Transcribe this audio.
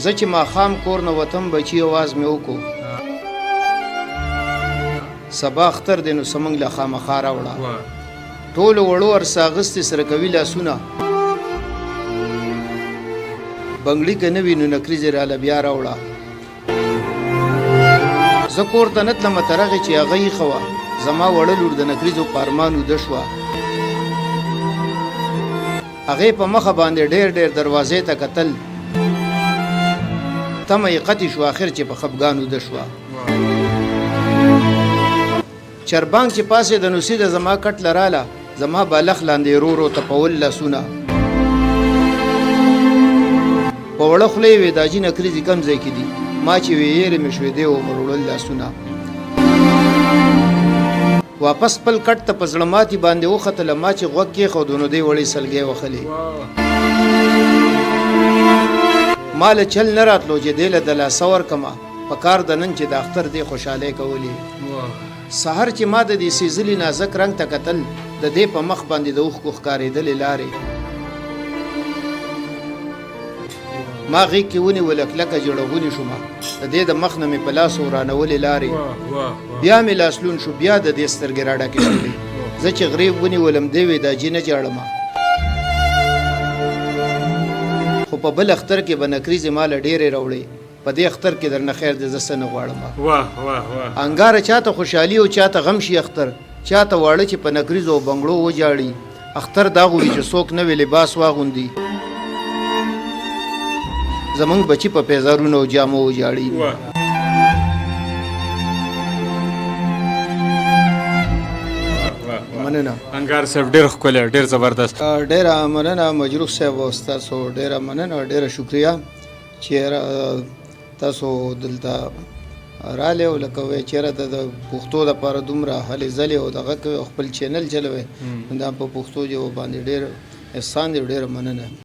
زه چې ماښام کور نه وتم، بچي اواز مې وکړو، سبا اختر دی نو څه موږ له خامخا راوړه. ټولو وړو ارڅه اغستي سره کوي لاسونه، بنګړي که نه وي نو نکریزې راله بیا راوړه. زه کور ته نه تلم تر هغې چې هغه ایښه وه، زما وړه لور د نکریزو په ارمان اوده شوه. هغې په مخه باندې ډېر ډېر دروازې ته کتل، تمه یې قطع شوه، اخر چې په خپګان اوده شوه. چربانګ چې پاسې د نو سیده زما کټ له راله، زما بالښت لاندې یې رو رو تپول لاسونه. په وړه خوله یې وې دا جي نکریزې کوم ځای کې دي؟ ما چې وې یېرې مې شوې، دې ومروړل لاسونه. واپس خپل کټ ته په زړه ماتي باندې وختله، ما چې غوږ کېښود نو دې وړې سلګۍ وخلې. ما له چل نه راتلو چې دې له دلاسه ورکمه، په کار د نن چې د اختر دې خوشحالۍ کولې. سهار چې ما د دې سېځلي نازک رنګ ته کتل، د دې په مخ باندې د اوښکو ښکارېدلې لارې ما غېږ کې ونیوله، کلکه ژړغونې شوم، د دې د مخ نه مې په لاسو ورانولې لارې. بیا مې لاس لوند شو، بیا د دې سترګې راډکې شولې. زه چې غریب ونیولم، دی وې دا جي نه ژاړم، خو په بل اختر کې به نکریزې ما له ډېرې راوړې. په دې اختر کې درنه خیر دی، زه څه نه غواړم. واه واه واه. انګاره چاته خوشحالي او چاته غم شي اختر، چاته واړه چې په نکریزو او بنګړو وجاړي. اختر دا غوي چې څوک نوی لباس واغوندي، زمونږ بچي په پیزارونو او جامو وجاړي. مننه انګار صاحب، ډیر ښکلی، ډیر زبردست. ډیره مننه مجروح صاحب، او ستاسو ډیره مننه، ډیره شکریه چې تاسو دلته رالی او لکه وایي چېرې د پښتو دپاره دومره هلې ځلې او دغه کوي او خپل چینل چلوي، دا په پښتو ژبه باندې ډېر احسان دی، ډېره مننه.